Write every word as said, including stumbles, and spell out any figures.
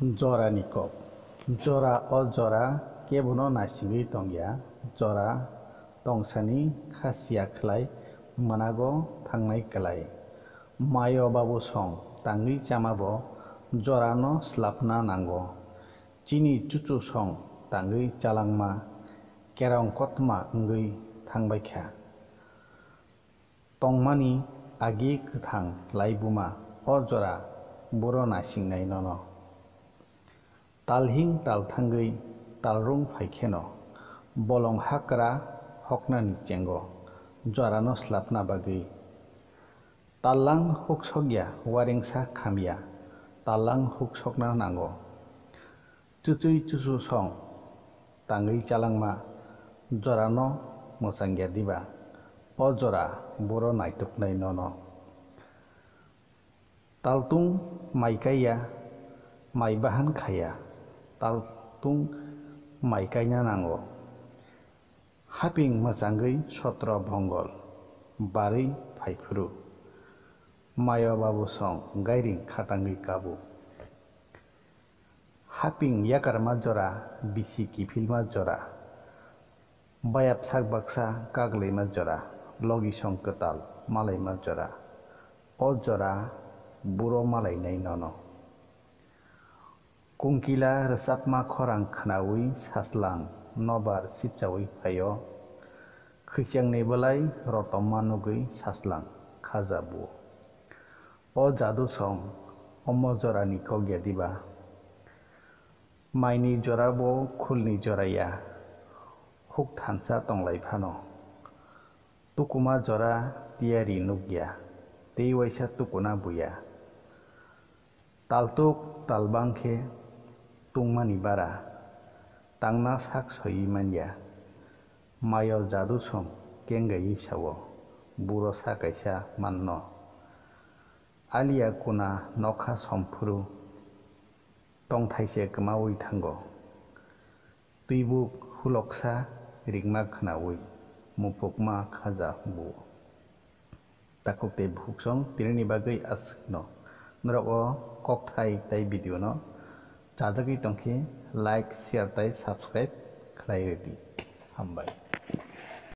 Jorani kok. Jora o jora kebono naisingwi tongya. Jora tongsani kha siya khlai mwnago thangnai kwlai. Mayo babu song tangwi chamabo jorano slapna nango. Chini chuchu song tangwi chalangma kerong kotma wngwi thangbaikha. Tongmani agi kwthang laibuma o jora buro naisingnai nono. Talhing talthangwi talrung phaikheno bolong hakra hoknani chengo jorano slapna bagwi. Tallang huksokya warengsa khamya tallang huksokna nango. Chuchwi chuchu song tangwi chalangma jorano mwchangya diba? O jora buro naituknai nono. Taltung mai kaiya, mai bahan khaya, taltung mai kaina nango. Haping mwchangwi sotro bongol barwi phaiphuru, mayo babu song gairing khatangwi kabu. Haping yakarma jora, bisi kiphilma jora. Bayapsak baksa kaglaima jora, logisong kwtal malaima jora. O jora buro malainai nono. Kungkila rwchapma khorang khnaui saslang nobar sipchaui phaio. Khwichangni bwlai rotomma nugwi saslang khajabu. O jadu song, omo jorani kok ya diba? Maini jora bo khulni jora ya, huk thansa tonglai phano. Tukuma jora tiyari nuk ya, tei waisa tukuna buya. Taltuk talbang khe tungmani bara, tangna sak soiwi man ya. Mayo jadu song kengaiwi sao, buro sa kaisa manno. Aliya kuna nokha somphuru tongthai se kwmaui thango. Twibuk huloksa ringma khnaui muphukma khaja buo. Takhuk tei bukhuksong tinini bagwi aswkno. Norok o kokthai tei video no chajagwi tongkhe like, share tei subscribe khlai rwdi. Hambai.